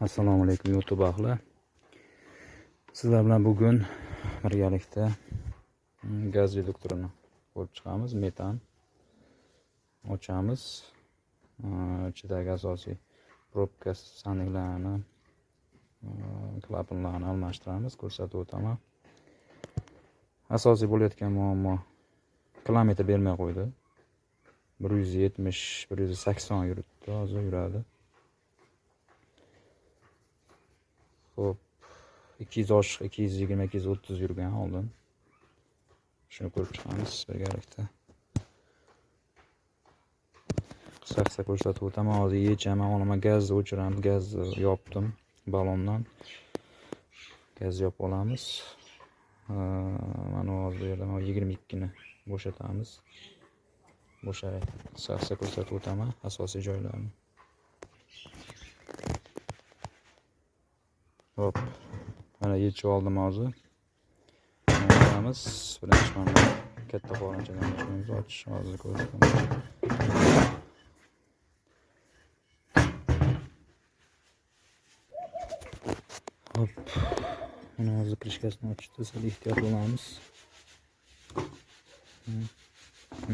Assalomu alaykum, YouTube ahli. Sizlar bilan bugun birgalikda gaz reduktorini ko'rib chiqamiz. Metan ochamiz. Ichidagi asosiy probka sandiqlarini, klapanlarni almashtiramiz, ko'rsatib o'taman. Asosiy bo'layotgan muammo kilometr bermay qo'ydi. 170, 180 yuribdi, hozir yuradi. Xo'p, 200 oshiq, 220, 230 yurgan oldin. Shuni ko'rib chiqamiz birgalikda. Qisqa-qisqa ko'rsatib o'taman. Hozir yechaman, olaman, gazni o'chiramiz, gazni yopdim ballondan. Gaz yopib olamiz. Mana hozir bu yerda mana 22 ni bo'shatamiz. Bo'shaydi. Qisqa-qisqa ko'rsatib o'taman asosiy joylarini. Hop. Mana yechib oldim hozir. Olamiz. Birinchi mana katta qorinchadan boshlaymiz. Ochish hozir ko'rsataman. Hop. Mana hozir krishkasini ochdi, sal ehtiyot bo'lamiz.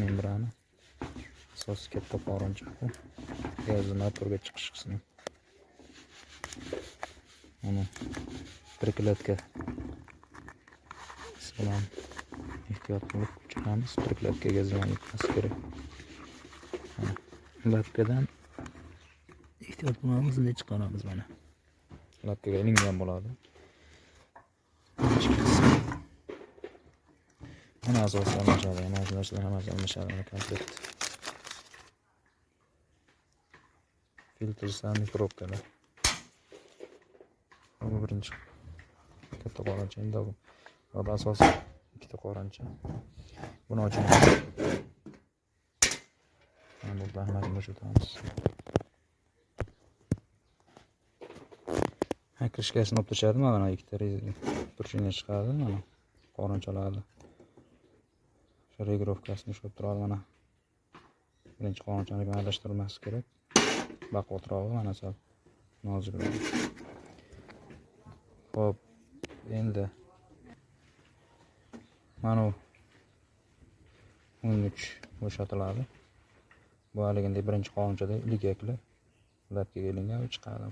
Membrana. Asosiy katta qorincha bu. Gazni motorga chiqish qismi. Mana prikladka bilan ehtiyot bo'lib ko'chiramiz. Prikladkaga ziyon yetmasi kerak. Mana lapkadan ehtiyot bo'lamiz, bunday chiqaramiz mana. Lapkaga ilingan bo'ladi. Mana asosiy almashadi, mana shu narsalar hammasi almashadi, mana komplekt. Filtr, sani probkalar. Bu birinchi katta qorincha, endi bu asosiy ikkita qorincha. Buni ochamiz. Mana bu hammasini bo'shatamiz. Ha, krishkasini olib tashladim, mana ikkita пружина chiqadi, mana qorinchalarni. O'sha regirovkasini ushlab turadi mana. Birinchi qorinchani adashtirmaslik kerak. Baquvvatrog'i mana sal nozikroq. Xo'p, endi mana bu 13 bo'shatiladi. Bu haligindek birinchi qorinchada iligakli lapkaga ilingan u chiqadi.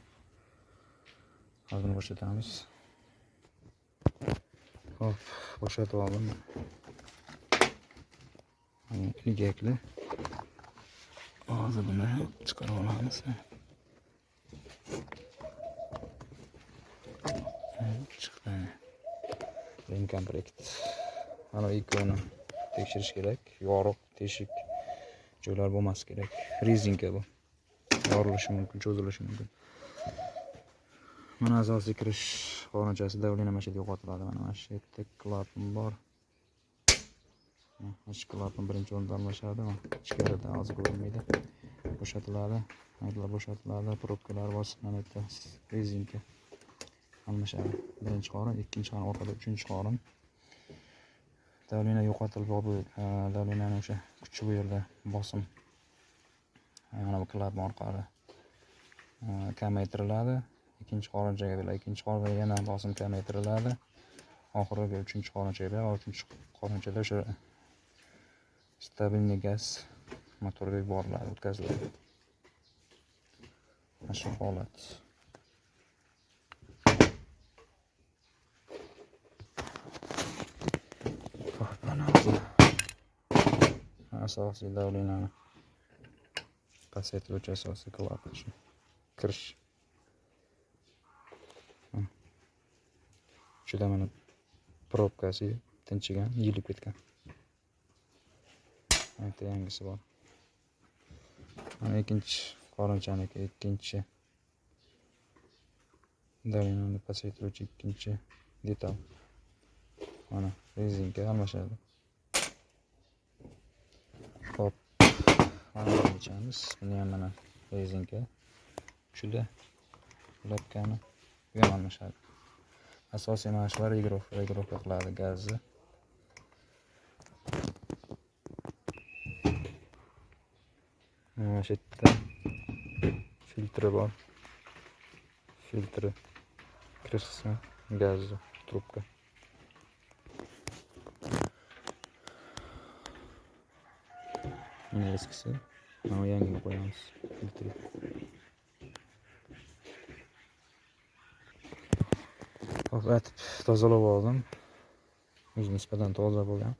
Hozir buni bo'shatamiz. Xo'p, bo'shatib oldim. Iligakli. Hozir buni chiqarib olamiz. Chiqdi. Komplekt. Mana ikkovini tekshirish kerak. Yorug', teshik joylar bo'lmasi kerak. Rezinka bu. Yorilishi mumkin, cho'zilishi mumkin. Mana asosiy kirish qorinchasi давление mana shu yerda yo'qotiladi. Mana shu yerda klapan bor. Mana shu klapan birinchi o'rinda almashadi. Mana ichkarida hozir ko'rinmaydi. Bo'shatiladi. Maydalar bo'shatiladi, probkalar bosib, mana bu yerda rezinka almashadi. Birinchi qorin, ikkinchi qorin, orqada uchinchi qorin. Давление yo'qotilib, bu давлениeni o'sha kuchi bu yerda bosim mana bu klapan orqali kamaytiriladi. Ikkinchi qorinchaga beradi, ikkinchi qorinchaga yana bosim kamaytiriladi. Oxiriga uchinchi qorinchaga beradi, uchinchi qorinchada o'sha stabilniy gaz motorga yuboriladi, o'tkaziladi. Mana shu holat. Mana hozir asosiy давлениeni pasaytiruvchi asosiy klapan shu kirish. Juda mana probkasi tinchigan, yeyilib ketgan. Mana yangisi bor. Mana ikkinchi qorinchaniki, ikkinchi давлениeni pasaytiruvchi ikkinchi detal. Mana rezinka almashadi. Xo'p, mana buni ichamiz. Buni ham mana rezinka juda lapkani bu ham almashadi. Asosiy mana shular regirovka qiladi gazni. Mana shu yerda filtri bor. Filtri kirish qismi, gaz trubka. Mana eskisi, mana yangini qo'yamiz filtri. Hop, atib tozalab oldim. O'zi nisbatan toza bo'lgan.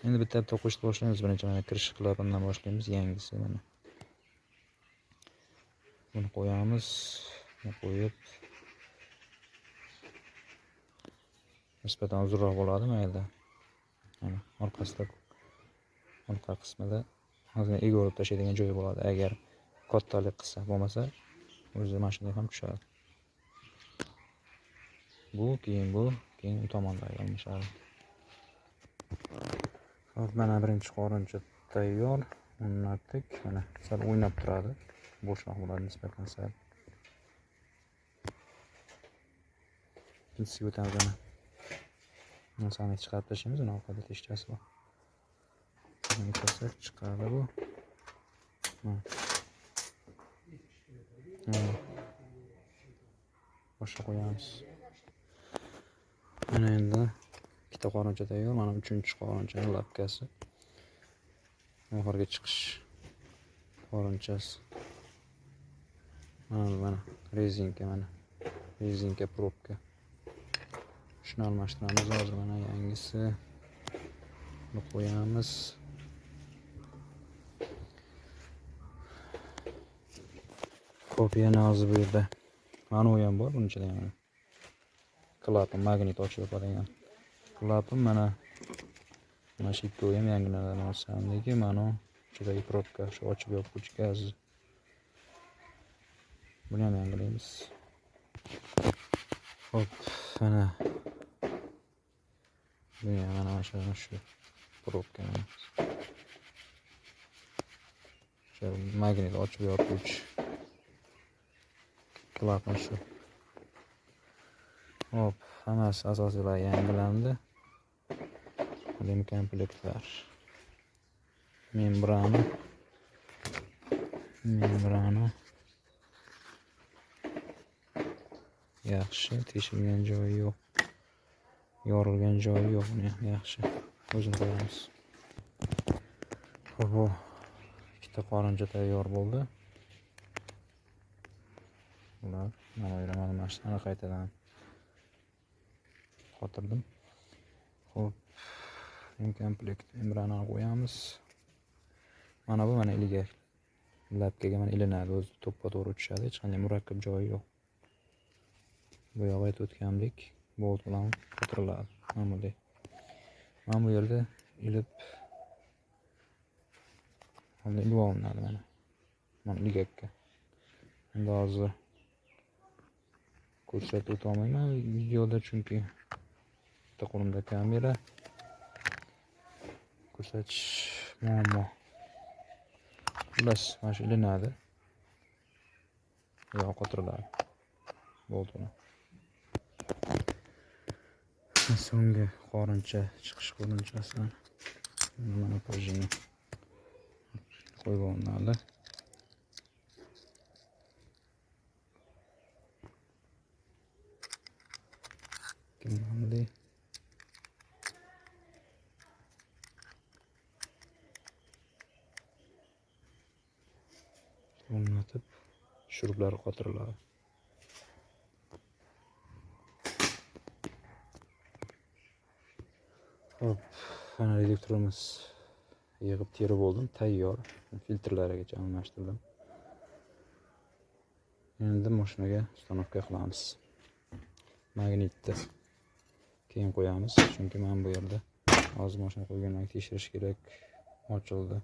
Endi bitta-bitta qo'shib boshlaymiz. Birinchi mana kirish klapandan boshlaymiz, yangisi mana. Buni qo'yamiz, buni qo'yib nisbatan uzunroq bo'ladi mayli. Mana orqasida, orqa qismida ozgina egib olib tashlaydigan joyi bo'ladi. Agar kattalik qilsa, bo'lmasa o'zi mana shunday ham tushadi. Bu, keyin bu, keyin u tomondagi almashadi. Hop, mana birinchi qorincha tayyor, o'rnatdik. Mana sal o'ynab turadi. Bo'shroq bo'ladi nisbatan sal. Ikkinchisiga o'tamiz mana. Narsani chiqarib tashlaymiz, uni orqada teshikchasi bor. Buni ko'rsak chiqadi bu. Mana. Boshqa qo'yamiz. Mana endi ikkita qorincha tayyor. Mana uchinchi qorinchaning lapkasi. Oxirgi chiqish qorinchasi. Mana rezinka, mana rezinka probka. Shuni almashtiramiz hozir. Mana yangisi. Buni qo'yamiz. Xo'p, yana hozir bu yerda mana u ham bor, buning ichida ham klapan, magnit ochib yopadigan klapan. Mana shu ikkovi ham yangilardan olsam, lekin mana ichidagi probka, shu ochib yopuvchi gaz. Buni ham yangilaymiz. Xo'p, mana buni ham mana shu probka, mana shu magnit ochib yopuvchi klapan shu. Hop, hammasi asosiylar yangilandi. Rekomplektlar. Membrana. Yaxshi, teshilgan joyi yo'q. Yorilgan joyi yo'q, buni ham yaxshi. O'zini qo'yamiz. Xo'p, bu ikkita qorincha tayyor bo'ldi. Bular mana bu yerga almashtirib qaytadan qotirdim. Xo'p, komplekt membranani qo'yamiz. Mana bu mana ilgak lapkaga mana ilinadi, o'zi to'ppa to'g'ri tushadi, hech qanday murakkab joyi yo'q. Bu yog'i aytib o'tgandek, bolt bilan qotiriladi. Mana bunday. Mana bu yerda ilib mana ilib olinadi mana. Mana ilgakka. Endi hozir ko'rsatib o'ta olmayman videoda, chunki bitta qo'limda kamera, ko'rsatish muammo. Xullas, mana shu ilinadi. Yo qotiriladi. Bo'ldi uni. So'nggi qorincha, chiqish qorinchasi. Mana prujina qo'yib olinadi. Bunday. O'rnatib shuruplar qotiriladi. Hop, mana reduktorimiz yig'ib terib oldim, tayyor. Filtrlarigacha almashtirdim. Endi mashinaga ustanovka qilamiz. Magnitni keyin qo'yamiz, chunki mana bu yerda hozir mashina qo'ygandan keyin tekshirish kerak. Ochildi.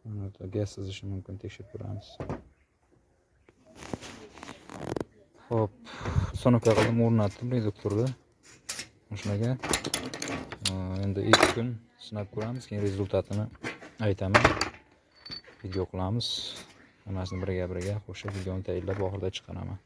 Mana bu gaz sizishi mumkin, tekshirib ko'ramiz. Xo'p, ustanovka qildim, o'rnatdim reduktorni mashinaga. Endi 2 kun sinab ko'ramiz, keyin rezultatini aytaman. Video qilamiz. Hammasini birga-birga qo'shib videoni tayyorlab oxirida chiqaraman.